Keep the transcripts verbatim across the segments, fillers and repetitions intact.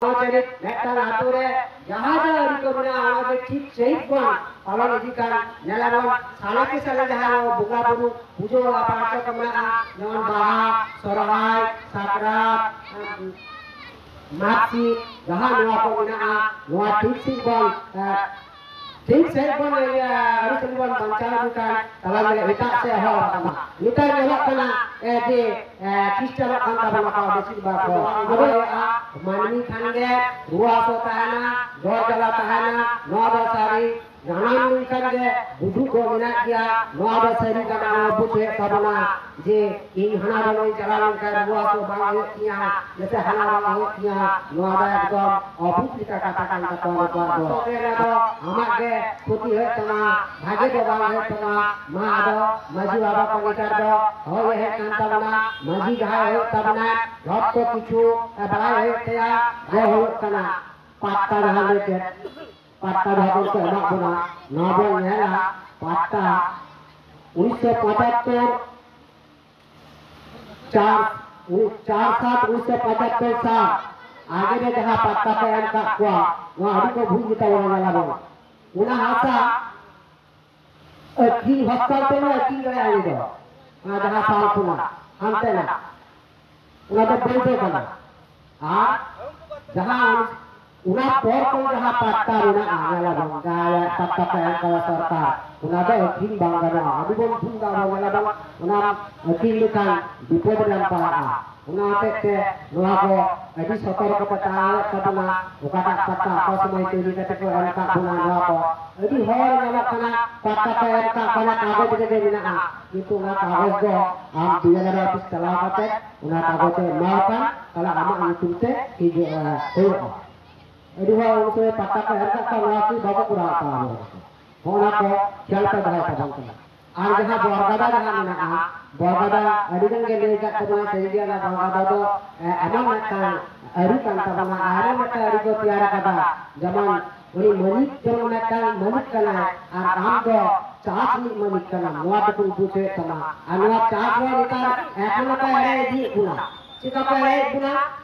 ᱟᱹᱨᱤᱪᱟᱹᱞᱤ ᱢᱤᱫᱴᱟᱝ ᱟᱛᱳ ᱨᱮ ᱡᱟᱦᱟᱸ ᱡᱟᱦᱟᱸ ᱟᱹᱨᱤ ᱠᱚ ᱢᱮᱱᱟᱜᱼᱟ, ᱚᱱᱟ ᱜᱮ ᱴᱷᱤᱠ ᱥᱟᱺᱦᱤᱡ ᱵᱚᱱ ᱯᱟᱞᱚᱱ ᱤᱫᱤ ᱠᱟᱱ ᱧᱮᱞᱟᱵᱚᱱ᱾ ᱥᱟᱞᱮ ᱠᱮ ᱥᱟᱞᱮ ᱡᱟᱦᱟᱸ ᱵᱚᱸᱜᱟ ᱵᱩᱨᱩ ᱯᱩᱡᱟᱹ ᱯᱟᱲᱟ ᱠᱚ ᱢᱮᱱᱟᱜᱼᱟ, ᱡᱮᱢᱚᱱ ᱵᱟᱦᱟ, ᱥᱚᱨᱦᱟᱭ, ᱥᱟᱠᱨᱟᱛ, ᱢᱟᱜᱽ ᱥᱤᱢ, ᱡᱟᱦᱟᱸ ᱱᱚᱣᱟ ᱠᱚ ᱢᱮᱱᱟᱜᱼᱟ, ᱱᱚᱣᱟ ᱴᱷᱤᱠ ᱥᱟᱺᱦᱤᱡ ᱵᱚᱱ, ᱮ, ᱴᱷᱤᱠ ᱥᱟᱺᱦᱤᱡ ᱵᱚᱱ, ᱤᱭᱟᱹ, ᱟᱹᱨᱤᱪᱟᱹᱞᱤ ᱵᱚᱱ ᱵᱟᱧᱪᱟᱣ ᱞᱮᱠᱷᱟᱱ ᱛᱟᱞᱟ ᱨᱮ ᱮᱴᱟᱜ ᱥᱮᱫ ᱦᱚᱲ ᱟᱠᱟᱱᱟ᱾ ᱱᱮᱛᱟᱨ ᱧᱮᱞᱚᱜ ᱠᱟᱱᱟ, ᱮ, ᱡᱮ, ᱮ, ᱠᱷᱨᱤᱥᱴᱟᱱᱚᱜ ᱠᱟᱱ ᱛᱟᱵᱚᱱᱟ ᱠᱚ ᱵᱮᱥᱤᱨ ᱵᱷᱟᱜᱽ ᱦᱚᱲ᱾ ᱟᱫᱚ ᱢᱟᱹᱱᱢᱤ ᱠᱷᱟᱱ ᱜᱮ ᱨᱩᱣᱟᱹ ᱦᱟᱹᱥᱩ ᱛᱟᱦᱮᱱᱟ, ᱡᱚᱨ ᱡᱟᱞᱟ ᱛᱟᱦᱮᱱᱟ, ᱱᱚᱣᱟ ᱫᱚ ᱥᱟᱹᱨᱤ᱾ ᱡᱟᱱᱟᱢ ᱞᱮᱱᱠᱷᱟᱱ ᱜᱮ ᱜᱩᱡᱩᱜ ᱫᱚ ᱢᱮᱱᱟᱜ ᱜᱮᱭᱟ, ᱱᱚᱣᱟ ᱫᱚ ᱥᱟᱹᱨᱤ ᱠᱟᱱᱟ᱾ ᱱᱚᱣᱟ ᱵᱩᱡᱷᱟᱹᱣᱮᱫ ᱛᱟᱵᱚᱱᱟ ᱡᱮ ᱤᱧ ᱦᱟᱱᱟ ᱫᱚᱞᱤᱧ ᱪᱟᱞᱟᱣ ᱞᱮᱱᱠᱷᱟᱱ ᱨᱩᱣᱟᱹ ᱦᱟᱹᱥᱩ ᱵᱟᱝ ᱦᱩᱭᱩᱜ ᱛᱤᱧᱟ, ᱡᱟᱛᱮ ᱦᱟᱱᱟ ᱵᱟᱝ ᱦᱩᱭᱩᱜ ᱛᱤᱧᱟ, ᱱᱚᱣᱟ ᱫᱚ ᱮᱠᱫᱚᱢ ᱚᱵᱩᱡᱽ ᱞᱮᱠᱟ ᱠᱟᱛᱷᱟ ᱠᱟᱱ ᱛᱟᱠᱚᱣᱟ ᱱᱩᱠᱩᱣᱟᱜ ᱫᱚ᱾ ᱛᱚᱵᱮ ᱚᱱᱟ ᱫᱚ ᱟᱢᱟᱜ ᱜᱮ ᱠᱷᱚᱛᱤ ᱦᱩᱭᱩᱜ ᱛᱟᱢᱟ, ᱵᱷᱟᱜᱮ ᱫᱚ ᱵᱟᱝ ᱦᱩᱭᱩᱜ ᱛᱟᱢᱟ᱾ ᱢᱟ ᱟᱫᱚ ᱢᱟᱹᱡᱷᱤ ᱵᱟᱵᱟ ᱠᱚ ᱱᱮᱛᱟᱨ ᱫᱚ ᱦᱚᱭ ᱦᱮᱡ ᱠᱟᱱ ᱛᱟᱵᱚᱱᱟ, ᱢᱟᱹᱡᱷᱤ ᱡᱟᱦᱟᱸᱭ ᱦᱩᱭᱩᱜ ᱛᱟᱵᱚᱱᱟ, ᱡᱷᱚᱛᱚ ᱠᱤᱪᱷᱩ ᱵᱟᱲᱟᱭ ᱦᱩᱭᱩᱜ ᱛᱟᱭᱟ, ᱜᱚ ᱦᱩᱭᱩᱜ ᱠᱟᱱᱟ᱾ ᱯᱟᱛᱟ ᱡᱟᱦᱟᱸ ᱞᱟᱹᱭ ᱠᱮᱫ, ᱯᱟᱛᱟ ᱡᱟᱦᱟᱸ ᱠᱚ ᱮᱢᱟᱜ ᱵᱚᱱᱟ, ᱱᱚᱣᱟ ᱵᱚᱱ ᱧᱮᱞᱟ, ᱯᱟᱛᱟ ᱩᱱᱤᱥᱥᱚ ᱯᱚᱸᱪᱟᱛᱛᱳᱨ, ᱪᱟᱨ, ᱩᱱᱤ ᱪᱟᱨ ᱥᱟᱛ ᱩᱱᱤᱥᱥᱚ ᱯᱚᱸᱪᱟᱛᱛᱳᱨ ᱥᱟᱞ ᱟᱜᱮ ᱨᱮ ᱡᱟᱦᱟᱸ ᱯᱟᱛᱟ ᱠᱚ ᱮᱢ ᱠᱟᱜ ᱠᱚᱣᱟ, ᱱᱚᱣᱟ ᱟᱹᱰᱤ ᱠᱚ ᱵᱷᱩᱞ ᱜᱮᱛᱟ ᱵᱚᱱᱟ ᱧᱮᱞᱟᱵᱚᱱ᱾ ᱚᱱᱟ ᱦᱟᱥᱟ ᱟᱹᱠᱷᱨᱤᱧ ᱦᱚᱥᱛᱟᱱᱛᱚᱨ ᱮ ᱟᱹᱠᱷᱨᱤᱧ ᱫᱟᱲᱮᱭᱟᱜᱼᱟ ᱩᱱᱤ ᱫᱚ᱾ ᱚᱱᱟ ᱡᱟᱦᱟᱸ ᱥᱟᱞ ᱠᱷᱚᱱᱟᱜ ᱦᱟᱱᱛᱮ ᱱᱟᱜ, ᱚᱱᱟ ᱫᱚ ᱵᱚᱭᱫᱷᱚ ᱠᱟᱱᱟ᱾ ᱟᱨ ᱡᱟᱦᱟᱸ ᱚᱱᱟ ᱯᱚᱨ ᱠᱷᱚᱱ ᱡᱟᱦᱟᱸ ᱯᱟᱴᱴᱟ ᱢᱮᱱᱟᱜᱼᱟ, ᱧᱮᱞᱟᱵᱚᱱ, ᱡᱟᱦᱟᱸᱭᱟᱜ ᱯᱟᱴᱴᱟ ᱠᱚ ᱮᱢ ᱠᱟᱫᱟ ᱥᱚᱨᱠᱟᱨ, ᱚᱱᱟ ᱫᱚ ᱟᱹᱠᱷᱨᱤᱧ ᱵᱟᱝ ᱜᱟᱱᱚᱜᱼᱟ᱾ ᱟᱹᱰᱤ ᱵᱚᱱ ᱵᱷᱩᱞ ᱫᱟ, ᱟᱵᱚ ᱧᱮᱞᱟᱵᱚᱱ, ᱚᱱᱟ ᱟᱹᱠᱷᱨᱤᱧ ᱞᱮᱠᱷᱟᱱ ᱵᱤᱯᱚᱫ ᱨᱮᱢ ᱯᱟᱲᱟᱜᱼᱟ᱾ ᱚᱱᱟ ᱦᱚᱛᱮᱡ ᱛᱮ ᱱᱚᱣᱟ ᱠᱚ ᱟᱹᱰᱤ ᱥᱚᱛᱚᱨᱠᱚ ᱛᱮ ᱛᱟᱦᱮᱸ ᱦᱩᱭᱩᱜ ᱛᱟᱵᱚᱱᱟ᱾ ᱚᱠᱟᱴᱟᱜ ᱯᱟᱛᱟ ᱚᱠᱟ ᱥᱚᱢᱚᱭ ᱛᱳᱭᱨᱤ ᱠᱟᱛᱮ ᱠᱚ ᱮᱢ ᱟᱠᱟᱫ ᱵᱚᱱᱟ, ᱱᱚᱣᱟ ᱠᱚ ᱟᱹᱰᱤ ᱦᱚᱲ ᱧᱮᱞᱚᱜ ᱠᱟᱱᱟ, ᱯᱟᱛᱟ ᱠᱚ ᱮᱢ ᱟᱠᱟᱫ ᱵᱚᱱᱟ, ᱠᱟᱜᱚᱡᱽ ᱨᱮᱜᱮ ᱢᱮᱱᱟᱜᱼᱟ, ᱠᱤᱱᱛᱩ ᱚᱱᱟ ᱠᱟᱜᱚᱡᱽ ᱫᱚ ᱟᱢ ᱵᱤ ᱮᱞ ᱟᱨ ᱚᱯᱷᱤᱥ ᱪᱟᱞᱟᱣ ᱠᱟᱛᱮ ᱚᱱᱟ ᱠᱟᱜᱚᱡᱽ ᱮ ᱮᱢᱟᱣ ᱠᱟᱱ, ᱛᱟᱦᱞᱮ ᱟᱢᱟᱜ ᱧᱩᱛᱩᱢ ᱛᱮ ᱦᱤᱡᱩᱜᱼᱟ, ᱦᱩᱭᱩᱜᱼᱟ᱾ ᱟᱹᱰᱤ ᱦᱚᱲ ᱩᱱ ᱥᱚᱢᱚᱭ ᱯᱟᱛᱟ ᱠᱚ ᱮᱢ ᱟᱠᱟᱫ ᱠᱚᱣᱟ, ᱱᱚᱣᱟ ᱠᱤ ᱵᱟᱠᱚ ᱠᱚᱨᱟᱣ ᱟᱠᱟᱫᱼᱟ? ᱱᱚᱣᱟ ᱠᱚ ᱦᱚᱸ ᱚᱱᱟ ᱠᱚ ᱠᱷᱮᱭᱟᱞ ᱯᱮ ᱫᱚᱦᱚᱭ ᱛᱟᱵᱚᱱ ᱠᱟᱱᱟ᱾ ᱟᱨ ᱡᱟᱦᱟᱸ ᱵᱚᱨᱜᱟᱰᱟ ᱡᱟᱦᱟᱸ ᱢᱮᱱᱟᱜᱼᱟ, ᱵᱚᱨᱜᱟᱰᱟ ᱟᱹᱰᱤ ᱜᱟᱱ ᱜᱮ ᱞᱟᱹᱭ ᱟᱠᱟᱫ ᱛᱟᱵᱚᱱᱟ, ᱥᱟᱹᱨᱤ ᱜᱮ ᱚᱱᱟ ᱵᱚᱨᱜᱟᱰᱟ ᱫᱚ, ᱮ, ᱮᱢᱚᱱ ᱢᱤᱫᱴᱟᱝ ᱟᱹᱨᱤ ᱠᱟᱱ ᱛᱟᱵᱚᱱᱟ, ᱟᱨ ᱢᱤᱫᱴᱟᱝ ᱟᱹᱨᱤ ᱠᱚ ᱛᱮᱭᱟᱨ ᱟᱠᱟᱫᱟ, ᱡᱮᱢᱚᱱ ᱩᱱᱤ ᱢᱟᱹᱞᱤᱠ ᱡᱮᱢᱚᱱ ᱢᱤᱫᱴᱟᱝ ᱢᱟᱹᱞᱤᱠ ᱠᱟᱱᱟᱭ, ᱟᱨ ᱟᱢ ᱫᱚ ᱪᱟᱥ ᱨᱤᱱᱤᱡ ᱢᱟᱹᱞᱤᱠ ᱠᱟᱱᱟᱢ, ᱱᱚᱣᱟ ᱴᱩᱠᱩᱧ ᱵᱩᱡᱷᱟᱹᱣᱮᱫ ᱛᱟᱢᱟ᱾ ᱟᱨ ᱱᱚᱣᱟ ᱪᱟᱥ ᱨᱮ ᱱᱮᱛᱟᱨ ᱮᱠᱷᱚᱱ ᱦᱚᱸᱠᱚ ᱮᱲᱮ ᱤᱫᱤᱭᱮᱫ ᱵᱚᱱᱟ᱾ ᱪᱮᱠᱟ ᱠᱚ ᱮᱲᱮᱭᱮᱫ ᱵᱚᱱᱟ?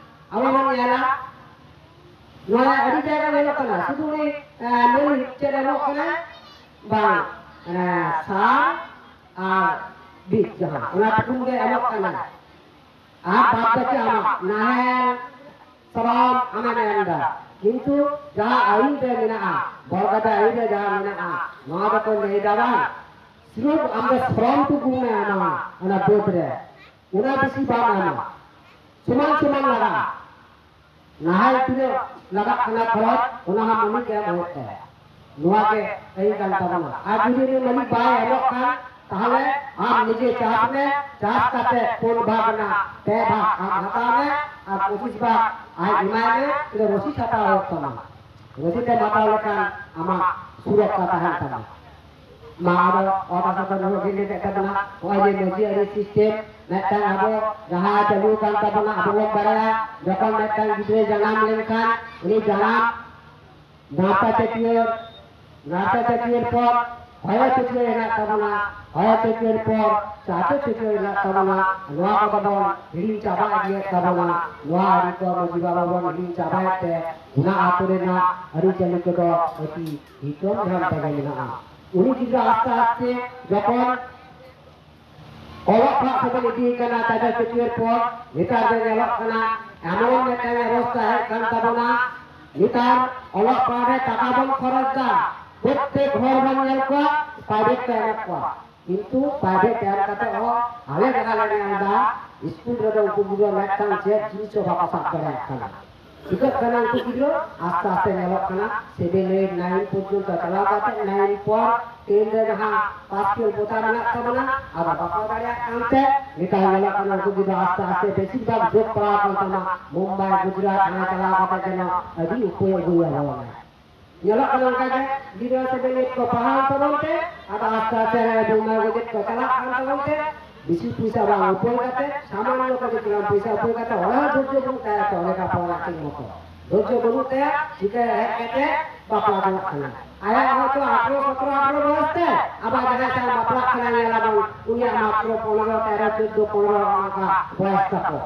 ᱟᱵᱚ ᱵᱚᱱ ᱧᱮᱞᱟ, ᱱᱚᱣᱟ ᱟᱹᱰᱤ ᱡᱟᱭᱜᱟ ᱧᱮᱞᱚᱜ ᱠᱟᱱᱟ, ᱥᱩᱫᱷᱩ ᱩᱱᱤ, ᱮ, ᱢᱟᱹᱞᱤᱠ ᱪᱮᱫ ᱮᱢᱚᱜ ᱠᱟᱱᱟᱭ? ᱵᱟᱝ, ᱮ, ᱥᱟᱨ ᱟᱨ ᱵᱤᱡ ᱡᱟᱦᱟᱸ, ᱚᱱᱟ ᱴᱩᱠᱩᱱ ᱜᱮ ᱮᱢᱚᱜ ᱠᱟᱱᱟᱭ᱾ ᱟᱨ ᱵᱟᱫ ᱵᱟᱹᱠᱤ ᱟᱢᱟᱜ ᱱᱟᱦᱮᱞ, ᱥᱟᱨᱟᱢ ᱟᱢᱮᱢ ᱮᱢ ᱮᱫᱟ᱾ ᱠᱤᱱᱛᱩ ᱡᱟᱦᱟᱸ ᱟᱹᱭᱤᱱ ᱨᱮ ᱢᱮᱱᱟᱜᱼᱟ, ᱵᱚᱨᱜᱟᱫᱟ ᱟᱹᱭᱤᱱ ᱨᱮ ᱡᱟᱦᱟᱸ ᱢᱮᱱᱟᱜᱼᱟ, ᱱᱚᱣᱟ ᱫᱚᱠᱚ ᱞᱟᱹᱭ ᱮᱫᱟ ᱵᱟᱝ, ᱥᱤᱨᱯ ᱟᱢ ᱫᱚ ᱥᱨᱚᱢ ᱴᱩᱠᱩᱱ ᱮ ᱮᱢᱟ ᱚᱱᱟ ᱵᱟᱹᱫᱽ ᱨᱮ, ᱚᱱᱟ ᱵᱮᱥᱤ ᱵᱟᱢ ᱮᱢᱟ, ᱥᱚᱢᱟᱱ ᱥᱚᱢᱟᱱ ᱞᱟᱜᱟᱜᱼᱟ᱾ ᱱᱟᱦᱮᱞ ᱛᱤᱱᱟᱹᱜ ᱞᱟᱜᱟᱜ ᱠᱟᱱᱟ ᱠᱷᱚᱨᱚᱪ, ᱚᱱᱟ ᱦᱚᱸ ᱢᱟᱹᱞᱤᱠ ᱮ ᱮᱢ ᱦᱩᱭᱩᱜ ᱛᱟᱭᱟ᱾ ᱱᱚᱣᱟ ᱜᱮ ᱟᱹᱭᱤᱱ ᱠᱟᱱ ᱛᱟᱵᱚᱱᱟ᱾ ᱟᱨ ᱡᱩᱫᱤ ᱩᱱᱤ ᱢᱟᱹᱞᱤᱠ ᱵᱟᱭ ᱮᱢᱚᱜ ᱠᱷᱟᱱ, ᱛᱟᱦᱚᱞᱮ ᱟᱢ ᱱᱤᱡᱮ ᱪᱟᱥ ᱢᱮ, ᱪᱟᱥ ᱠᱟᱛᱮ ᱯᱩᱱ ᱵᱷᱟᱜᱽ ᱨᱮᱱᱟᱜ ᱯᱮ ᱵᱷᱟᱜᱽ ᱟᱢ ᱦᱟᱛᱟᱣ ᱢᱮ ᱟᱨ ᱯᱚᱸᱪᱤᱥ ᱵᱷᱟᱜᱽ ᱟᱡ ᱮᱢᱟᱭ ᱢᱮ, ᱛᱚᱵᱮ ᱨᱚᱥᱤᱫ ᱦᱟᱛᱟᱣ ᱦᱩᱭᱩᱜ ᱛᱟᱢᱟ᱾ ᱨᱚᱥᱤᱫ ᱮᱢ ᱦᱟᱛᱟᱣ ᱞᱮᱠᱷᱟᱱ ᱟᱢᱟᱜ ᱥᱩᱨᱚᱠᱠᱷᱟ ᱛᱟᱦᱮᱱ ᱛᱟᱢᱟ᱾ ᱢᱟ ᱟᱫᱚ ᱚᱛ ᱦᱟᱥᱟ ᱫᱚ ᱱᱩᱱᱟᱹᱜ ᱜᱮ ᱞᱟᱹᱭ ᱠᱮᱫ ᱛᱟᱵᱚᱱᱟ᱾ ᱱᱚᱜᱼᱚᱭ ᱡᱮ ᱢᱟᱹᱡᱷᱤ ᱟᱹᱨᱤ system ᱢᱤᱫᱴᱟᱝ ᱟᱵᱚ ᱡᱟᱦᱟᱸ ᱪᱟᱹᱞᱩ ᱟᱠᱟᱱ ᱛᱟᱵᱚᱱᱟ, ᱟᱵᱚ ᱵᱚᱱ ᱵᱟᱲᱟᱭᱟ ᱡᱚᱠᱷᱚᱱ ᱢᱤᱫᱴᱟᱝ ᱜᱤᱫᱽᱨᱟᱹ ᱡᱟᱱᱟᱢ ᱞᱮᱱᱠᱷᱟᱱ ᱩᱱᱤ ᱡᱟᱱᱟᱢ ᱱᱟᱲᱛᱟ ᱪᱷᱟᱹᱴᱭᱟᱹᱨ, ᱱᱟᱲᱛᱟ ᱪᱷᱟᱹᱴᱭᱟᱹᱨ ᱯᱚᱨ ᱦᱚᱭᱚ ᱪᱷᱟᱹᱴᱭᱟᱹᱨ ᱦᱮᱱᱟᱜ ᱛᱟᱵᱚᱱᱟ, ᱦᱚᱭᱚ ᱪᱷᱟᱹᱴᱭᱟᱹᱨ ᱯᱚᱨ ᱪᱟᱪᱚ ᱪᱷᱟᱹᱴᱭᱟᱹᱨ ᱦᱮᱱᱟᱜ ᱛᱟᱵᱚᱱᱟ᱾ ᱱᱚᱣᱟ ᱠᱚᱫᱚ ᱵᱚᱱ ᱦᱤᱲᱤᱧ ᱪᱟᱵᱟ ᱤᱫᱤᱭᱮᱫ ᱛᱟᱵᱚᱱᱟ᱾ ᱱᱚᱣᱟ ᱟᱹᱨᱤ ᱠᱚ ᱢᱟᱹᱡᱷᱤ ᱵᱟᱵᱟ ᱵᱚᱱ ᱦᱤᱲᱤᱧ ᱪᱟᱵᱟᱭᱮᱫ ᱛᱮ ᱚᱱᱟ ᱟᱹᱛᱩ ᱨᱮᱱᱟᱜ ᱟᱹᱨᱤᱪᱟᱹᱞᱤ ᱠᱚᱫᱚ ᱟᱹᱰᱤ ᱦᱤᱠᱚᱢ ᱫᱷᱟᱨᱟ ᱛᱮᱜᱮ ᱢᱮᱱᱟᱜᱼᱟ᱾ ᱩᱱᱤ ᱜᱤᱫᱽᱨᱟᱹ ᱟᱥᱛᱮ ᱟᱥᱛᱮ ᱡᱚᱠᱷᱚᱱ ᱚᱞᱚᱜ ᱯᱟᱲᱦᱟᱜ ᱥᱮᱫ ᱤᱫᱤ ᱠᱟᱱᱟ, ᱪᱟᱪᱚ ᱪᱷᱟᱹᱴᱭᱟᱹᱨ ᱯᱚᱨ ᱱᱮᱛᱟᱨ ᱫᱚ ᱧᱮᱞᱚᱜ ᱠᱟᱱᱟ ᱮᱢᱚᱱ ᱢᱤᱫᱴᱟᱝ ᱚᱵᱚᱥᱛᱟ ᱦᱮᱡ ᱠᱟᱱ ᱛᱟᱵᱚᱱᱟ᱾ ᱱᱮᱛᱟᱨ ᱚᱞᱚᱜ ᱯᱟᱲᱦᱟᱜ ᱨᱮ ᱴᱟᱠᱟ ᱵᱚᱱ ᱠᱷᱚᱨᱚᱪ ᱫᱟ, ᱯᱨᱚᱛᱛᱮᱠ ᱦᱚᱲ ᱵᱚᱱ ᱧᱮᱞ ᱠᱚᱣᱟ ᱯᱨᱟᱭᱵᱷᱮᱴ ᱠᱚ ᱮᱢᱮᱫ ᱠᱚᱣᱟ, ᱠᱤᱱᱛᱩ ᱯᱨᱟᱭᱵᱷᱮᱴ ᱮᱢ ᱠᱟᱛᱮ ᱦᱚᱸ ᱟᱞᱮ ᱡᱟᱦᱟᱸ ᱞᱮ ᱧᱮᱞ ᱫᱟ, ᱥᱠᱩᱞ ᱨᱮᱫᱚ ᱩᱱᱠᱩ ᱜᱤᱫᱽᱨᱟᱹ ᱢᱤᱫᱴᱟᱝ ᱪᱮᱫ ᱡᱤᱱᱤᱥ ᱦᱚᱸ ᱵᱟᱠᱚ ᱥᱟᱵ ᱫᱟᱲᱮᱭᱟᱜ ᱠᱟᱱᱟ᱾ ᱪᱤᱠᱟᱹᱜ ᱠᱟᱱᱟ ᱩᱱᱠᱩ ᱜᱤᱫᱽᱨᱟᱹ? ᱟᱥᱛᱮ ᱟᱥᱛᱮ ᱧᱮᱞᱚᱜ ᱠᱟᱱᱟ seven, eight, nine ᱯᱚᱨᱡᱚᱱᱛᱚ ᱪᱟᱞᱟᱣ ᱠᱟᱛᱮ nine ᱯᱚᱨ ten ᱨᱮ ᱡᱟᱦᱟᱸ ᱯᱟᱥ ᱯᱷᱮᱞ ᱠᱚᱛᱟ ᱢᱮᱱᱟᱜ ᱛᱟᱵᱚᱱᱟ, ᱟᱫᱚ ᱵᱟᱠᱚ ᱫᱟᱲᱮᱭᱟᱜ ᱠᱟᱱᱛᱮ ᱱᱮᱛᱟᱨ ᱧᱮᱞᱚᱜ ᱠᱟᱱᱟ ᱩᱱᱠᱩ ᱜᱤᱫᱽᱨᱟᱹ ᱟᱥᱛᱮ ᱟᱥᱛᱮ ᱵᱮᱥᱤᱨ ᱵᱷᱟᱜᱽ ᱡᱳᱜᱽ ᱯᱟᱲᱟᱣ ᱠᱟᱱ ᱛᱟᱢᱟ ᱢᱩᱢᱵᱟᱭ, ᱜᱩᱡᱽᱨᱟᱴ, ᱦᱟᱱᱟ ᱪᱟᱞᱟᱣ ᱠᱟᱛᱮ ᱡᱮᱱᱚ ᱟᱹᱰᱤ ᱩᱯᱟᱹᱭ ᱟᱹᱜᱩᱭᱟ ᱵᱚᱱ᱾ ᱧᱮᱞᱚᱜ ᱠᱟᱱᱟ ᱚᱱᱠᱟ ᱜᱮ ᱜᱤᱫᱽᱨᱟᱹ seven, eight ᱠᱚ ᱯᱟᱲᱦᱟᱣ ᱛᱟᱵᱚᱱ ᱛᱮ, ᱟᱫᱚ ᱟᱥᱛᱮ ᱟᱥᱛᱮ ᱵᱩᱢᱵᱟᱭ ᱜᱩᱡᱽᱨᱟᱴ ᱠᱚ ᱪᱟᱞᱟᱜ ᱠᱟᱱ ᱛᱟᱵᱚᱱ ᱛᱮ, ᱵᱮᱥᱤ ᱯᱚᱭᱥᱟ ᱵᱟᱝ ᱩᱯᱟᱹᱭ ᱠᱟᱛᱮ, ᱥᱟᱢᱟᱱᱱᱚ ᱠᱟᱹᱴᱤᱡ ᱪᱟᱞᱟᱝ ᱯᱚᱭᱥᱟ ᱩᱯᱟᱹᱭ ᱠᱟᱛᱮ, ᱚᱲᱟᱜ ᱦᱚᱸ ᱫᱷᱳᱨᱡᱚ ᱵᱟᱹᱱᱩᱜ ᱛᱟᱭᱟ ᱛᱚ, ᱞᱮᱠᱟ ᱯᱚᱲᱟ ᱴᱷᱤᱠ ᱢᱚᱛᱚ ᱫᱷᱳᱨᱡᱚ ᱵᱟᱹᱱᱩᱜ ᱛᱟᱭᱟ, ᱪᱤᱠᱟᱹ ᱦᱮᱡ ᱠᱟᱛᱮ ᱵᱟᱯᱞᱟ ᱪᱟᱞᱟᱜ ᱠᱟᱱᱟ᱾ ᱟᱭᱟᱜ ᱦᱚᱭᱛᱚ ᱟᱴᱷᱨᱚ, ᱥᱚᱛᱨᱚ, ᱟᱴᱷᱨᱚ ᱵᱚᱭᱚᱥ ᱛᱮ, ᱟᱵᱟᱨ ᱡᱟᱦᱟᱸᱭ ᱥᱟᱶ ᱵᱟᱯᱞᱟᱜ ᱠᱟᱱᱟ ᱧᱮᱞᱟᱵᱚᱱ, ᱩᱱᱤᱭᱟᱜ ᱢᱟᱛᱨᱚ ᱯᱚᱱᱨᱚ, ᱛᱮᱨᱚ, ᱪᱳᱫᱽᱫᱳ, ᱯᱚᱱᱨᱚ ᱚᱱᱠᱟ ᱵᱚᱭᱚᱥ ᱛᱟᱠᱚ᱾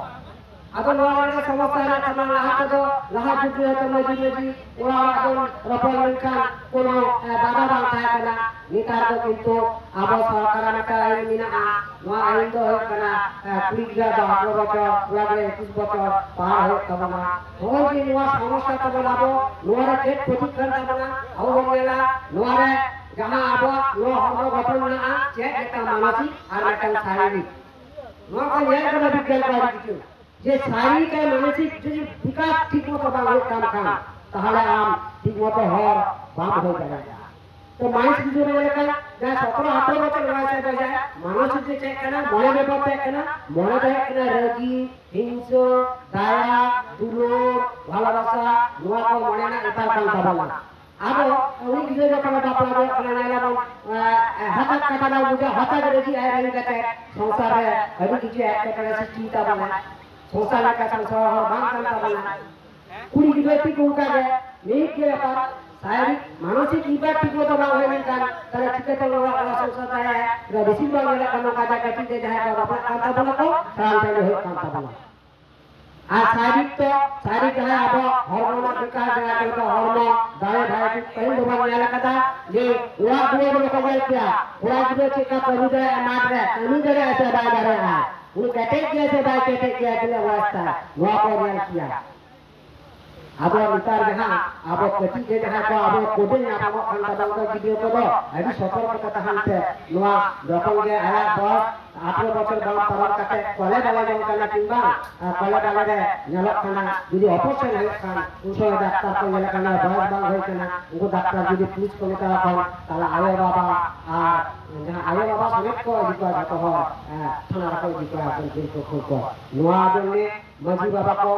ᱟᱫᱚ ᱱᱚᱣᱟ ᱨᱮᱱᱟᱜ ᱥᱚᱢᱚᱥᱥᱟ ᱦᱮᱱᱟᱜ ᱛᱟᱵᱚᱱᱟ, ᱞᱟᱦᱟ ᱛᱮᱫᱚ, ᱞᱟᱦᱟ ᱡᱩᱜᱽ ᱨᱮ ᱦᱚᱭᱛᱚ ᱢᱟᱹᱡᱷᱤ ᱢᱟᱹᱡᱷᱤ ᱚᱲᱟᱜ ᱚᱲᱟᱜ ᱵᱚᱱ ᱨᱚᱯᱚᱲ ᱞᱮᱱᱠᱷᱟᱱ ᱠᱳᱱᱳ, ᱮ, ᱵᱟᱫᱷᱟ ᱵᱟᱝ ᱛᱟᱦᱮᱸ ᱠᱟᱱᱟ᱾ ᱱᱮᱛᱟᱨ ᱫᱚ ᱠᱤᱱᱛᱩ ᱟᱵᱚ ᱥᱚᱨᱠᱟᱨᱟᱜ ᱢᱤᱫᱴᱟᱝ ᱟᱹᱭᱤᱱ ᱢᱮᱱᱟᱜᱼᱟ᱾ ᱱᱚᱣᱟ ᱟᱹᱭᱤᱱ ᱫᱚ ᱦᱩᱭᱩᱜ ᱠᱟᱱᱟ, ᱮ, ᱠᱩᱲᱤ ᱜᱤᱫᱽᱨᱟᱹ ᱫᱚ ᱟᱴᱷᱨᱚ ᱵᱚᱪᱷᱚᱨ, ᱠᱚᱲᱟ ᱜᱤᱫᱽᱨᱟᱹ ᱮᱠᱩᱥ ᱵᱚᱪᱷᱚᱨ ᱯᱟᱨ ᱦᱩᱭᱩᱜ ᱛᱟᱵᱚᱱᱟ᱾ ᱱᱚᱜᱼᱚᱭ ᱡᱮ ᱱᱚᱣᱟ ᱥᱚᱢᱚᱥᱥᱟ ᱛᱟᱵᱚᱱ, ᱟᱵᱚ ᱱᱚᱣᱟ ᱨᱮ ᱪᱮᱫ ᱠᱷᱚᱛᱤᱜ ᱠᱟᱱ ᱛᱟᱵᱚᱱᱟ, ᱟᱵᱚ ᱵᱚᱱ ᱧᱮᱞᱟ ᱱᱚᱣᱟ ᱨᱮ ᱡᱟᱦᱟᱸ ᱟᱵᱚᱣᱟᱜ ᱱᱚᱣᱟ ᱦᱚᱲᱢᱚ ᱜᱚᱴᱷᱚᱱ ᱢᱮᱱᱟᱜᱼᱟ, ᱪᱮᱫ ᱢᱤᱫᱴᱟᱝ ᱢᱟᱱᱚᱥᱤᱠ ᱟᱨ ᱢᱤᱫᱴᱟᱝ ᱥᱟᱨᱤᱨᱤᱠ, ᱱᱚᱣᱟ ᱠᱚ ᱧᱮᱞ ᱠᱟᱱᱟ ᱵᱤᱜᱽᱜᱟᱱ ᱠᱚ ᱟᱹᱰᱤ ᱠᱤᱪᱷᱩ᱾ ᱡᱮ ᱥᱟᱨᱤᱨᱤᱠ ᱟᱨ ᱢᱟᱱᱚᱥᱤᱠ ᱡᱩᱫᱤ ᱵᱤᱠᱟᱥ ᱴᱷᱤᱠ ᱢᱚᱛᱚ ᱵᱟᱝ ᱦᱩᱭᱩᱜ ᱛᱟᱢ ᱠᱷᱟᱱ, ᱛᱟᱦᱚᱞᱮ ᱟᱢ ᱴᱷᱤᱠ ᱢᱚᱛᱚ ᱦᱚᱲ ᱵᱟᱢ ᱦᱩᱭ ᱫᱟᱲᱮᱭᱟᱜᱼᱟ᱾ ᱛᱚ ᱢᱟᱹᱱᱤᱥ ᱜᱤᱫᱽᱨᱟᱹ ᱧᱮᱞ ᱞᱮᱠᱷᱟᱱ ᱡᱟᱦᱟᱸᱭ ᱥᱚᱛᱨᱚ ᱟᱴᱷᱨᱚ ᱵᱚᱪᱷᱚᱨ ᱵᱚᱭᱮᱥ ᱨᱮ ᱵᱚᱭᱮᱥ ᱢᱟᱹᱱᱤᱥ ᱫᱚ ᱪᱮᱫ ᱠᱟᱱᱟ? ᱢᱚᱱᱮ ᱵᱮᱯᱟᱨ ᱪᱮᱫ ᱠᱟᱱᱟ? ᱢᱚᱱᱮ ᱫᱚ ᱦᱩᱭᱩᱜ ᱠᱟᱱᱟ ᱨᱟᱹᱜᱤ, ᱦᱤᱝᱥᱟᱹ, ᱫᱟᱭᱟ, ᱫᱩᱞᱟᱹᱲ, ᱵᱷᱟᱞᱚᱵᱟᱥᱟ, ᱱᱚᱣᱟ ᱠᱚ ᱢᱚᱱᱮ ᱨᱮᱱᱟᱜ ᱵᱮᱯᱟᱨ ᱠᱟᱱ ᱛᱟᱵᱚᱱᱟ᱾ ᱟᱫᱚ ᱩᱱᱤ ᱜᱤᱫᱽᱨᱟᱹ ᱡᱚᱠᱷᱚᱱ ᱵᱟᱯᱞᱟ ᱦᱩᱭᱩᱜ ᱠᱟᱱᱟ, ᱧᱮᱞᱟᱵᱚᱱ, ᱮ, ᱦᱚᱴᱟᱛ ᱠᱟᱛᱷᱟ ᱵᱟᱝ ᱵᱩᱡᱷᱟᱹᱜᱼᱟ, ᱦᱚᱴᱟᱛ ᱨᱟᱹᱜᱤ ᱟᱭ, ᱨᱟᱹᱜᱤ ᱠᱟᱛᱮ ᱥᱚᱝᱥᱟᱨ ᱨᱮ ᱟᱹᱰᱤ ᱠᱤᱪᱷᱩ ᱮᱴᱠᱮᱴᱚᱬᱮ ᱥᱨᱤᱥᱴᱤ ᱛᱟᱵᱚᱱᱟ᱾ ᱥᱚᱝᱥᱟᱨ ᱞᱮᱠᱟ ᱥᱚᱝᱥᱟᱨ ᱦᱚᱲ ᱵᱟᱝ ᱠᱟᱱ ᱛᱟᱵᱚᱱᱟ᱾ ᱠᱩᱲᱤ ᱜᱤᱫᱽᱨᱟᱹ ᱴᱷᱤᱠ ᱚᱱᱠᱟ ᱜᱮ, ᱢᱤᱫ ᱜᱮ ᱵᱮᱯᱟᱨ, ᱥᱟᱨᱤᱨᱤᱠ ᱢᱟᱱᱚᱥᱤᱠ ᱵᱤᱵᱷᱟᱜᱽ ᱴᱷᱤᱠ ᱢᱚᱛᱚ ᱵᱟᱝ ᱦᱩᱭ ᱞᱮᱱᱠᱷᱟᱱ, ᱛᱟᱦᱞᱮ ᱪᱤᱠᱟᱹᱛᱮ ᱚᱲᱟᱜ ᱚᱲᱟᱜ ᱥᱚᱝᱥᱟᱨ ᱫᱟᱲᱮᱭᱟᱜᱼᱟ? ᱵᱮᱥᱤᱨ ᱵᱷᱟᱜᱽ ᱧᱮᱞᱚᱜ ᱠᱟᱱᱟ ᱱᱚᱝᱠᱟ ᱡᱮ ᱠᱟᱹᱴᱤᱡ ᱨᱮ ᱡᱟᱦᱟᱸᱭ ᱠᱚ ᱵᱟᱯᱞᱟᱜ ᱠᱟᱱ ᱛᱟᱵᱚᱱᱟ ᱠᱚ, ᱥᱟᱱᱟᱢ ᱴᱷᱮᱱ ᱜᱮ ᱦᱩᱭᱩᱜ ᱠᱟᱱ ᱛᱟᱵᱚᱱᱟ᱾ ᱟᱨ ᱥᱟᱨᱤᱨᱤᱠ ᱛᱚ, ᱥᱟᱨᱤᱨᱤᱠ ᱡᱟᱦᱟᱸ ᱟᱵᱚ ᱦᱚᱲᱢᱚ ᱨᱮᱱᱟᱜ ᱵᱤᱠᱟᱥ, ᱡᱟᱦᱟᱸ ᱠᱚ ᱢᱮᱛᱟᱜᱼᱟ ᱦᱚᱲᱢᱚ ᱫᱟᱲᱮ, ᱫᱟᱲᱮ ᱯᱟᱹᱦᱤᱞ ᱫᱚᱵᱚᱱ ᱧᱮᱞ ᱟᱠᱟᱫᱟ ᱡᱮ ᱚᱲᱟᱜ ᱫᱩᱣᱟᱹᱨ ᱫᱚ ᱵᱟᱠᱚ ᱧᱮᱞ ᱠᱮᱭᱟ, ᱠᱚᱲᱟ ᱜᱤᱫᱽᱨᱟᱹ ᱪᱮᱫ ᱞᱮᱠᱟ ᱠᱟᱹᱢᱤ ᱫᱟᱲᱮᱭᱟᱜᱼᱟ, ᱢᱟᱴᱷ ᱨᱮ ᱠᱟᱹᱢᱤ ᱫᱟᱲᱮᱭᱟᱜᱼᱟ ᱥᱮ ᱵᱟᱭ ᱫᱟᱲᱮᱭᱟᱜᱼᱟ, ᱩᱱᱤ ᱠᱮᱴᱮᱡ ᱜᱮᱭᱟ ᱥᱮ ᱵᱟᱭ ᱠᱮᱴᱮᱡ ᱜᱮᱭᱟ, ᱛᱤᱱᱟᱹᱜ ᱵᱚᱭᱮᱥ ᱛᱟᱭ, ᱱᱚᱣᱟ ᱠᱚ ᱧᱮᱞ ᱠᱮᱭᱟ᱾ ᱟᱫᱚ ᱱᱮᱛᱟᱨ ᱡᱟᱦᱟᱸ ᱟᱵᱚ ᱠᱟᱹᱴᱤᱡ ᱨᱮ ᱡᱟᱦᱟᱸ ᱠᱚ ᱟᱵᱚ ᱠᱚᱰᱮ ᱧᱟᱯᱟᱢᱚᱜ ᱠᱟᱱ ᱛᱟᱵᱚᱱ ᱫᱚ ᱜᱤᱫᱽᱨᱟᱹ ᱠᱚᱫᱚ, ᱟᱹᱰᱤ ᱥᱚᱛᱚᱨᱠᱚ ᱛᱮ ᱛᱟᱦᱮᱱ ᱯᱮ᱾ ᱱᱚᱣᱟ ᱡᱚᱠᱷᱚᱱ ᱜᱮ ᱟᱭᱟᱜ ᱵᱚᱭᱚᱥ ᱟᱴᱷᱨᱚ ᱵᱚᱪᱷᱚᱨ ᱵᱟᱝ ᱯᱟᱨᱚᱢ ᱠᱟᱛᱮ ᱠᱚᱞᱮ ᱵᱟᱞᱮ ᱡᱚᱝ ᱠᱟᱱᱟ, ᱠᱤᱝᱵᱟ, ᱟᱨ, ᱠᱚᱞᱮ ᱵᱟᱞᱮ ᱨᱮ ᱧᱮᱞᱚᱜ ᱠᱟᱱᱟ, ᱡᱩᱫᱤ operation ᱦᱩᱭᱩᱜ ᱠᱷᱟᱱ, ᱩᱱ ᱥᱚᱢᱚᱭ ᱰᱟᱠᱛᱟᱨ ᱠᱚ ᱧᱮᱞᱮ ᱠᱟᱱᱟ ᱵᱚᱭᱚᱥ ᱵᱟᱝ ᱦᱩᱭ ᱠᱟᱱᱟ, ᱩᱱᱠᱩ ᱰᱟᱠᱛᱟᱨ ᱡᱩᱫᱤ ᱯᱩᱞᱤᱥ ᱠᱚ ᱢᱮᱛᱟ ᱠᱚ ᱠᱷᱟᱱ, ᱛᱟᱦᱞᱮ ᱟᱭᱳ ᱵᱟᱵᱟ ᱟᱨ ᱡᱟᱦᱟᱸ ᱟᱭᱳ ᱵᱟᱵᱟ ᱥᱚᱢᱮᱛ ᱠᱚ ᱤᱫᱤ ᱠᱚᱣᱟ ᱡᱚᱛᱚ ᱦᱚᱲ, ᱮ, ᱛᱷᱟᱱᱟ ᱨᱮᱠᱚ ᱤᱫᱤ ᱠᱚᱣᱟ ᱩᱱᱠᱩ ᱡᱤᱞ ᱠᱚ ᱠᱷᱩᱞ ᱠᱚ᱾ ᱱᱚᱣᱟ ᱡᱚᱱᱱᱮ ᱢᱟᱹᱡᱷᱤ ᱵᱟᱵᱟ ᱠᱚ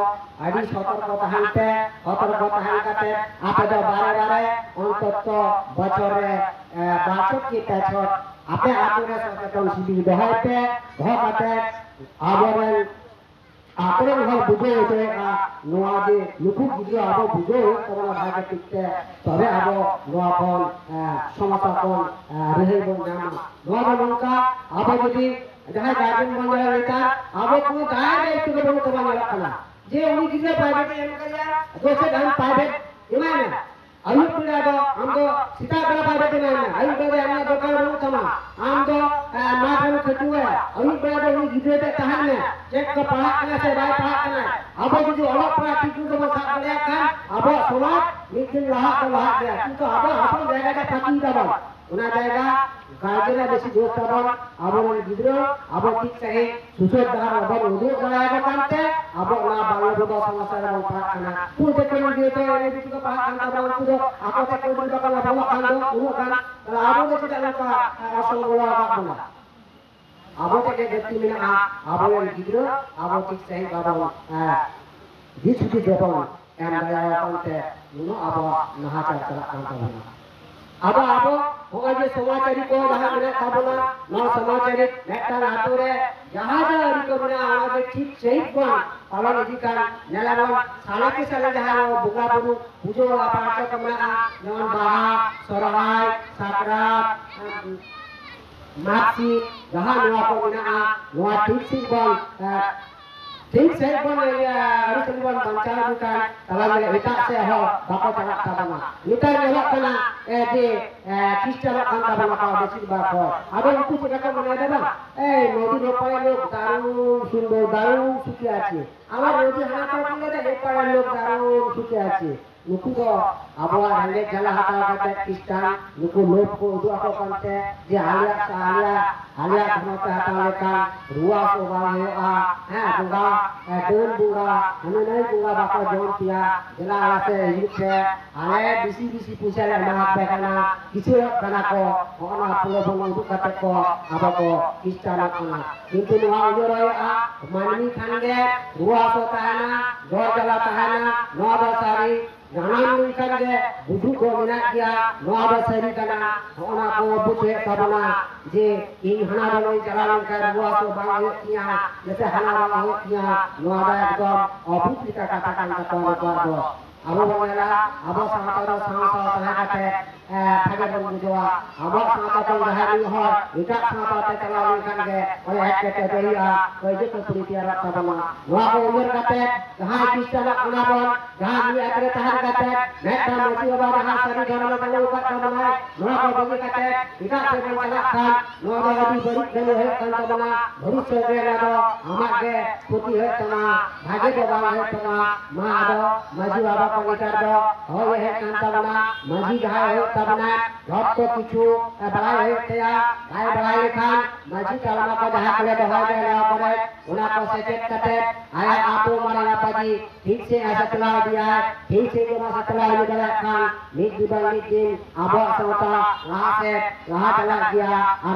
ᱟᱹᱰᱤ ᱥᱚᱛᱚᱨᱠᱚ ᱛᱟᱦᱮᱱ ᱯᱮ᱾ ᱥᱚᱛᱚᱨᱠᱚ ᱛᱟᱦᱮᱱ ᱠᱟᱛᱮ ᱟᱯᱮ ᱫᱚ ᱵᱟᱨᱮ ᱵᱟᱨᱮ ᱚᱱᱛᱚᱛᱚ ᱵᱚᱪᱷᱚᱨ ᱨᱮ, ᱮ, ᱵᱟᱨ ᱪᱷᱚᱴ ᱠᱤ ᱯᱮ ᱪᱷᱚᱴ ᱟᱯᱮ ᱟᱹᱛᱩ ᱨᱮ ᱥᱚᱪᱮᱛᱚᱱ ᱥᱤᱵᱤᱨ ᱫᱚᱦᱚᱭ ᱯᱮ᱾ ᱫᱚᱦᱚ ᱠᱟᱛᱮ ᱟᱵᱚᱨᱮᱱ ᱟᱠᱚᱨᱮᱱ ᱦᱚᱲ ᱵᱩᱡᱷᱟᱹᱣ ᱦᱚᱪᱚᱭᱮᱫᱼᱟ, ᱱᱚᱣᱟ ᱡᱮ ᱱᱩᱠᱩ ᱜᱤᱫᱽᱨᱟᱹ ᱟᱵᱚ ᱵᱩᱡᱷᱟᱹᱣ ᱦᱩᱭᱩᱜ ᱛᱟᱵᱚᱱᱟ ᱵᱷᱟᱜᱮ ᱴᱷᱤᱠ ᱛᱮ, ᱛᱚᱵᱮ ᱟᱵᱚ ᱱᱚᱣᱟ ᱠᱷᱚᱱ, ᱮ, ᱥᱚᱢᱚᱥᱥᱟ ᱠᱷᱚᱱ, ᱮ, ᱨᱤᱦᱟᱹᱭ ᱵᱚᱱ ᱧᱟᱢᱟ᱾ ᱱᱚᱣᱟ ᱫᱚ ᱱᱚᱝᱠᱟ, ᱟᱵᱚ ᱡᱩᱫᱤ ᱡᱟᱦᱟᱸᱭ ᱜᱟᱨᱡᱮᱱ ᱵᱚᱱ ᱧᱮᱞ ᱞᱮᱠᱷᱟᱱ, ᱟᱵᱚ ᱠᱚ ᱡᱟᱦᱟᱸᱭ ᱫᱟᱭᱤᱛᱛᱚ ᱜᱮ ᱵᱟᱹᱱᱩᱜ ᱛᱟᱵᱚᱱ ᱧᱮᱞᱚᱜ ᱠᱟᱱᱟ, ᱡᱮ ᱩᱱᱤ ᱜᱤᱫᱽᱨᱟᱹ ᱯᱨᱟᱭᱵᱷᱮᱴ ᱮ ᱮᱢ ᱠᱟᱫᱮᱭᱟ, ᱫᱚᱥᱮ ᱜᱟᱱ ᱯᱨᱟᱭᱵᱷᱮᱴ ᱮᱢᱟᱭ ᱢᱮ᱾ ᱟᱹᱭᱩᱵ ᱵᱮᱲᱟ ᱫᱚ ᱟᱢ ᱫᱚ ᱥᱮᱛᱟᱜ ᱵᱮᱲᱟ ᱯᱨᱟᱭᱵᱷᱮᱴ ᱮᱢᱟᱭ ᱢᱮ, ᱟᱹᱭᱩᱵ ᱵᱮᱲᱟ ᱫᱚ ᱟᱢᱟᱜ ᱫᱚᱨᱠᱟᱨ ᱵᱟᱹᱱᱩᱜ ᱛᱟᱢᱟ, ᱟᱢ ᱫᱚ ᱮ, ᱢᱟᱴᱷ ᱨᱮᱢ ᱠᱷᱟᱹᱪᱩᱣᱟᱭᱟ, ᱟᱹᱭᱩᱵ ᱵᱮᱲᱟ ᱫᱚ ᱩᱱᱤ ᱜᱤᱫᱽᱨᱟᱹ ᱴᱷᱮᱱ ᱛᱟᱦᱮᱱ ᱢᱮ, ᱪᱮᱫ ᱠᱚ ᱯᱟᱲᱦᱟᱜ ᱠᱟᱱᱟ ᱥᱮ ᱵᱟᱭ ᱯᱟᱲᱦᱟᱜ ᱠᱟᱱᱟ᱾ ᱟᱵᱚ ᱡᱩᱫᱤ ᱚᱞᱚᱜ ᱯᱟᱲᱦᱟᱜ ᱴᱷᱤᱠ ᱢᱚᱛᱚ ᱵᱚᱱ ᱥᱟᱵ ᱫᱟᱲᱮᱭᱟᱜ ᱠᱷᱟᱱ ᱟᱵᱚᱣᱟᱜ ᱥᱚᱢᱟᱡᱽ ᱢᱤᱫ ᱫᱤᱱ ᱞᱟᱦᱟᱜ ᱫᱚ ᱞᱟᱦᱟᱜ ᱜᱮᱭᱟ, ᱠᱤᱱᱛᱩ ᱟᱵᱚ ᱟᱥᱚᱞ ᱡᱟᱭᱜᱟ ᱫᱚ ᱯᱷᱟᱹᱠᱤ ᱫᱟᱵᱚᱱ᱾ ᱚᱱᱟ ᱡᱟᱭᱜᱟ ᱜᱟᱨᱡᱮᱱᱟᱜ ᱵᱮᱥᱤ ᱫᱳᱥ ᱛᱟᱵᱚᱱ, ᱟᱵᱚᱨᱮᱱ ᱜᱤᱫᱽᱨᱟᱹ ᱟᱵᱚ ᱴᱷᱤᱠ ᱥᱟᱺᱦᱤᱡ ᱥᱩᱥᱟᱹᱨ ᱰᱟᱦᱟᱨ ᱵᱟᱵᱚᱱ ᱩᱫᱩᱜ ᱫᱟᱲᱮᱭᱟᱠᱚ ᱠᱟᱱᱛᱮ ᱟᱵᱚ ᱚᱱᱟ ᱵᱟᱝᱞᱟ ᱵᱷᱟᱥᱟ ᱥᱚᱢᱚᱥᱥᱟ ᱨᱮᱵᱚᱱ ᱯᱟᱲᱟᱜ ᱠᱟᱱᱟ᱾ ᱩᱱᱠᱩ ᱫᱚ ᱠᱚ ᱱᱤᱡᱮ ᱛᱮ ᱮᱱᱮᱡ ᱵᱤᱴᱤ ᱠᱚ ᱯᱟᱲᱦᱟᱜ ᱠᱟᱱ ᱛᱟᱵᱚᱱᱟ, ᱩᱱᱠᱩ ᱫᱚ ᱟᱠᱚ ᱛᱮ ᱠᱚ ᱡᱩᱫᱤ ᱵᱟᱠᱚ ᱞᱟᱯᱷᱟᱝᱚᱜ ᱠᱷᱟᱱ ᱫᱚ ᱩᱱᱟᱹᱜ ᱜᱟᱱ, ᱛᱟᱦᱞᱮ ᱟᱵᱚ ᱫᱚ ᱪᱮᱫᱟᱜ ᱱᱚᱝᱠᱟ ᱚᱥᱚᱝᱜᱚᱲᱚ ᱟᱠᱟᱫ ᱵᱚᱱᱟ? ᱟᱵᱚ ᱴᱷᱮᱱ ᱜᱮ ᱜᱟᱹᱞᱛᱤ ᱢᱮᱱᱟᱜᱼᱟ, ᱟᱵᱚᱨᱮᱱ ᱜᱤᱫᱽᱨᱟᱹ ᱟᱵᱚ ᱴᱷᱤᱠ ᱥᱟᱺᱦᱤᱡ ᱵᱟᱵᱚᱱ, ᱮ, ᱫᱤᱥ ᱦᱩᱫᱤᱥ ᱵᱟᱵᱚᱱ ᱮᱢ ᱫᱟᱲᱮᱭᱟᱠᱚ ᱠᱟᱱᱛᱮ ᱱᱩᱱᱟᱹᱜ ᱟᱵᱚᱣᱟᱜ ᱱᱟᱦᱟᱪᱟᱨ ᱪᱟᱞᱟᱜ ᱠᱟᱱ ᱛᱟᱵᱚᱱᱟ᱾ ᱟᱫᱚ ᱟᱵᱚ ᱦᱚᱸᱜᱼᱚᱭ ᱡᱮ ᱥᱚᱢᱟᱡᱽ ᱟᱹᱨᱤ ᱠᱚ ᱡᱟᱦᱟᱸ ᱢᱮᱱᱟᱜ ᱛᱟᱵᱚᱱᱟ, ᱱᱚᱣᱟ ᱥᱚᱢᱟᱡᱽ ᱟᱹᱨᱤ ᱢᱤᱫᱴᱟᱝ ᱟᱛᱳ ᱨᱮ ᱡᱟᱦᱟᱸ ᱡᱟᱦᱟᱸ ᱟᱹᱨᱤ ᱠᱚ ᱢᱮᱱᱟᱜᱼᱟ, ᱚᱱᱟ ᱜᱮ ᱴᱷᱤᱠ ᱥᱟᱺᱦᱤᱡ ᱵᱚᱱ ᱯᱟᱞᱚᱱ ᱤᱫᱤ ᱠᱷᱟᱱ ᱧᱮᱞᱟᱵᱚᱱ ᱥᱟᱞᱮ ᱠᱮ ᱥᱟᱞᱮ ᱡᱟᱦᱟᱸ ᱱᱚᱣᱟ ᱵᱚᱸᱜᱟ ᱵᱩᱨᱩ ᱯᱩᱡᱟᱹ ᱯᱟᱨᱪᱟ ᱠᱚ ᱢᱮᱱᱟᱜᱼᱟ, ᱡᱮᱢᱚᱱ ᱵᱟᱦᱟ, ᱥᱚᱨᱦᱟᱭ, ᱥᱟᱠᱨᱟᱛ, ᱢᱟᱜᱽ ᱥᱤᱢ, ᱡᱟᱦᱟᱸ ᱱᱚᱣᱟ ᱠᱚ ᱢᱮᱱᱟᱜᱼᱟ, ᱱᱚᱣᱟ ᱴᱷᱤᱠ ᱥᱟᱺᱦᱤᱡ ᱵᱚᱱ, ᱮ, ᱴᱷᱤᱠ ᱥᱟᱺᱦᱤᱡ ᱵᱚᱱ, ᱤᱭᱟᱹ, ᱟᱹᱨᱤᱪᱟᱹᱞᱤ ᱵᱚᱱ ᱵᱟᱧᱪᱟᱣ ᱞᱮᱠᱷᱟᱱ ᱛᱟᱞᱟ ᱨᱮ ᱮᱴᱟᱜ ᱥᱮᱫ ᱦᱚᱲ ᱵᱟᱠᱚ ᱪᱟᱞᱟᱜ ᱛᱟᱵᱚᱱᱟ᱾ ᱱᱮᱛᱟᱨ ᱧᱮᱞᱚᱜ ᱠᱟᱱᱟ, ᱮ, ᱡᱮ, ᱮ, ᱠᱷᱨᱤᱥᱴᱟᱱᱚᱜ ᱠᱟᱱ ᱛᱟᱵᱚᱱᱟ ᱠᱚ ᱵᱮᱥᱤᱨ ᱵᱷᱟᱜᱽ ᱦᱚᱲ᱾ ᱟᱫᱚ ᱩᱱᱠᱩ ᱪᱮᱫ ᱞᱮᱠᱟ ᱢᱚᱱᱮᱭᱮᱫᱟ ᱵᱟᱝ? এই নদীর ওপারে লোক দারুণ সুন্দর, দারুণ সুখে আছে। আমার নদী হানা পার করলে তো এপারের লোক দারুণ সুখে আছে। ᱱᱩᱠᱩ ᱫᱚ ᱟᱵᱚᱣᱟᱜ ᱨᱮᱸᱜᱮᱡ ᱡᱟᱞᱟ ᱦᱟᱛᱟᱣ ᱠᱟᱛᱮ ᱠᱷᱨᱤᱥᱴᱟᱱ ᱱᱩᱠᱩ ᱞᱳᱵᱷ ᱠᱚ ᱩᱫᱩᱜ ᱟᱠᱚ ᱠᱟᱱᱛᱮ ᱡᱮ ᱟᱞᱮᱭᱟᱜ ᱥᱮ ᱟᱞᱮᱭᱟᱜ, ᱟᱞᱮᱭᱟᱜ ᱫᱷᱚᱨᱢᱚ ᱯᱮ ᱦᱟᱛᱟᱣ ᱞᱮᱠᱷᱟᱱ ᱨᱩᱣᱟᱹ ᱦᱟᱹᱥᱩ ᱵᱟᱝ ᱦᱩᱭᱩᱜᱼᱟ, ᱦᱮᱸ, ᱵᱚᱸᱜᱟ, ᱮ, ᱰᱟᱹᱱ ᱵᱚᱸᱜᱟ, ᱦᱟᱹᱱᱤ ᱱᱟᱹᱭ ᱵᱚᱸᱜᱟ ᱵᱟᱠᱚ ᱡᱚᱢ ᱯᱮᱭᱟ, ᱫᱮᱞᱟ ᱟᱞᱮ ᱥᱮᱫ ᱦᱤᱡᱩᱜ ᱯᱮ, ᱟᱞᱮ ᱵᱮᱥᱤ ᱵᱮᱥᱤ ᱯᱚᱭᱥᱟ ᱞᱮ ᱮᱢᱟ ᱯᱮ ᱠᱟᱱᱟ, ᱠᱤᱥᱟᱹᱬᱚᱜ ᱠᱟᱱᱟ ᱠᱚ, ᱦᱚᱸᱜᱼᱚ ᱱᱚᱣᱟ ᱯᱨᱚᱞᱳᱵᱷᱚᱱ ᱩᱫᱩᱜ ᱠᱟᱛᱮ ᱠᱚ ᱟᱵᱚ ᱠᱚ ᱠᱷᱨᱤᱥᱴᱟᱱᱚᱜ ᱠᱟᱱᱟ᱾ ᱠᱤᱱᱛᱩ ᱱᱚᱣᱟ ᱩᱭᱦᱟᱹᱨ ᱦᱩᱭᱩᱜᱼᱟ, ᱢᱟᱹᱱᱢᱤ ᱠᱷᱟᱱ ᱜᱮ ᱨᱩᱣᱟᱹ ᱦᱟᱹᱥᱩ ᱛᱟᱦᱮᱱᱟ, ᱡᱚᱨ ᱡᱟᱞᱟ ᱛᱟᱦᱮᱱᱟ, ᱱᱚᱣᱟ ᱫᱚ ᱥᱟᱹᱨᱤ᱾ ᱡᱟᱱᱟᱢ ᱞᱮᱱᱠᱷᱟᱱ ᱜᱮ ᱜᱩᱡᱩᱜ ᱫᱚ ᱢᱮᱱᱟᱜ ᱜᱮᱭᱟ, ᱱᱚᱣᱟ ᱫᱚ ᱥᱟᱹᱨᱤ ᱠᱟᱱᱟ᱾ ᱦᱚᱸᱜᱼᱚ ᱱᱟ ᱠᱚ ᱵᱩᱡᱷᱟᱹᱣᱮᱫ ᱛᱟᱵᱚᱱᱟ ᱡᱮ ᱤᱧ ᱦᱟᱱᱟ ᱵᱟᱝ ᱤᱧ ᱪᱟᱞᱟᱣ ᱞᱮᱱᱠᱷᱟᱱ ᱨᱩᱣᱟᱹ ᱦᱟᱹᱥᱩ ᱵᱟᱝ ᱦᱩᱭᱩᱜ ᱛᱤᱧᱟ, ᱡᱟᱛᱮ ᱦᱟᱱᱟ ᱵᱟᱝ ᱦᱩᱭᱩᱜ ᱛᱤᱧᱟ, ᱱᱚᱣᱟ ᱫᱚ ᱮᱠᱫᱚᱢ ᱚᱵᱷᱩᱛ ᱞᱮᱠᱟ ᱠᱟᱛᱷᱟ ᱠᱟᱱ ᱛᱟᱠᱚᱣᱟ ᱱᱩᱠᱩᱣᱟᱜ ᱫᱚ᱾ ᱟᱵᱚ ᱵᱚᱱ ᱧᱮᱞᱟ, ᱟᱵᱚ ᱥᱟᱶᱛᱟ ᱫᱚ ᱥᱟᱶ ᱥᱟᱶ ᱛᱟᱦᱮᱸ ᱠᱟᱛᱮ, ᱮ, ᱵᱷᱟᱜᱮ ᱵᱚᱱ ᱵᱩᱡᱷᱟᱹᱣᱟ᱾ ᱟᱵᱚᱣᱟᱜ ᱥᱟᱶᱛᱟ ᱠᱷᱚᱱ ᱡᱟᱦᱟᱸᱭ ᱢᱤᱫ ᱦᱚᱲ ᱮᱴᱟᱜ ᱥᱟᱶᱛᱟ ᱛᱮ ᱪᱟᱞᱟᱣ ᱞᱮᱱᱠᱷᱟᱱ ᱜᱮ ᱚᱱᱟ ᱮᱴᱠᱮᱴᱚᱬᱮ ᱦᱩᱭᱩᱜᱼᱟ, ᱠᱟᱹᱭᱡᱟᱹ ᱠᱷᱟᱹᱯᱟᱹᱨᱤ ᱛᱮᱭᱟᱨᱚᱜ ᱛᱟᱵᱚᱱᱟ᱾ ᱱᱚᱣᱟ ᱠᱚ ᱩᱭᱦᱟᱹᱨ ᱠᱟᱛᱮ ᱡᱟᱦᱟᱸᱭ ᱠᱷᱨᱤᱥᱴᱟᱱᱚᱜ ᱠᱟᱱᱟ ᱵᱚᱱ, ᱡᱟᱦᱟᱸ ᱢᱤᱫ ᱟᱛᱨᱮ ᱛᱟᱦᱮᱸ ᱠᱟᱛᱮ ᱢᱤᱫᱴᱟᱝ ᱢᱟᱹᱡᱷᱤ ᱵᱟᱵᱟ ᱡᱟᱦᱟᱸ ᱥᱟᱹᱨᱤ ᱫᱷᱚᱨᱢᱮ ᱪᱟᱹᱞᱩ ᱟᱠᱟᱫ ᱛᱟᱵᱚᱱᱟᱭ, ᱱᱚᱣᱟ ᱠᱚ ᱵᱟᱹᱜᱤ ᱠᱟᱛᱮ ᱮᱴᱟᱜ ᱥᱮᱫ ᱵᱚᱱ ᱪᱟᱞᱟᱜ ᱠᱷᱟᱱ, ᱱᱚᱣᱟ ᱫᱚ ᱟᱹᱰᱤ ᱵᱟᱹᱲᱤᱡ ᱠᱟᱹᱢᱤ ᱦᱩᱭᱩᱜ ᱠᱟᱱ ᱛᱟᱵᱚᱱᱟ᱾ ᱵᱷᱚᱵᱤᱥᱥᱚᱛ ᱨᱮ ᱱᱚᱣᱟ ᱫᱚ ᱟᱢᱟᱜ ᱜᱮ ᱠᱷᱚᱛᱤ ᱦᱩᱭᱩᱜ ᱛᱟᱢᱟ, ᱵᱷᱟᱜᱮ ᱫᱚ ᱵᱟᱝ ᱦᱩᱭᱩᱜ ᱛᱟᱢᱟ᱾ ᱢᱟ ᱟᱫᱚ ᱢᱟᱹᱡᱷᱤ ᱵᱟᱵᱟ ᱠᱚ ᱱᱮᱛᱟᱨ ᱫᱚ ᱦᱚᱭ ᱦᱮᱡ ᱠᱟᱱ ᱛᱟᱵᱚᱱᱟ᱾ ᱢᱟᱹᱡᱷᱤ ᱡᱟᱦᱟᱸᱭ ᱦᱩᱭᱩᱜ ᱛᱟᱵᱚᱱᱟ, ᱡᱷᱚᱛᱚ ᱠᱤᱪᱷᱩ ᱵᱟᱲᱟᱭ ᱦᱩᱭᱩᱜ ᱛᱟᱭᱟ᱾ ᱵᱟᱭ ᱵᱟᱲᱟᱭ ᱞᱮᱠᱷᱟᱱ ᱢᱟᱹᱡᱷᱤ ᱛᱟᱞᱢᱟ ᱠᱚ ᱡᱟᱦᱟᱸ ᱠᱚᱨᱮ ᱫᱚᱦᱚᱭ ᱜᱮᱭᱟ, ᱱᱚᱣᱟ ᱠᱚᱨᱮ ᱚᱱᱟ ᱠᱚ ᱥᱮᱪᱮᱫ ᱠᱟᱛᱮ ᱟᱭᱟᱜ ᱟᱹᱛᱩ ᱢᱟᱨᱟᱝ ᱟᱯᱟᱡᱤ ᱴᱷᱤᱠ ᱥᱮ ᱮ ᱥᱟᱯᱞᱟᱭ ᱤᱫᱤᱭᱟᱭ, ᱴᱷᱤᱠ ᱥᱮ ᱡᱚᱢᱟ ᱥᱟᱯᱞᱟᱭ ᱤᱫᱤ ᱫᱟᱲᱮᱭᱟᱜ ᱠᱷᱟᱱ ᱢᱤᱫ ᱫᱤᱱ ᱵᱟᱝ ᱢᱤᱫ ᱫᱤᱱ ᱟᱵᱚᱣᱟᱜ ᱥᱟᱶᱛᱟ ᱞᱟᱦᱟ ᱥᱮᱫ ᱞᱟᱦᱟ ᱪᱟᱞᱟᱜ ᱜᱮᱭᱟ᱾ ᱟᱨ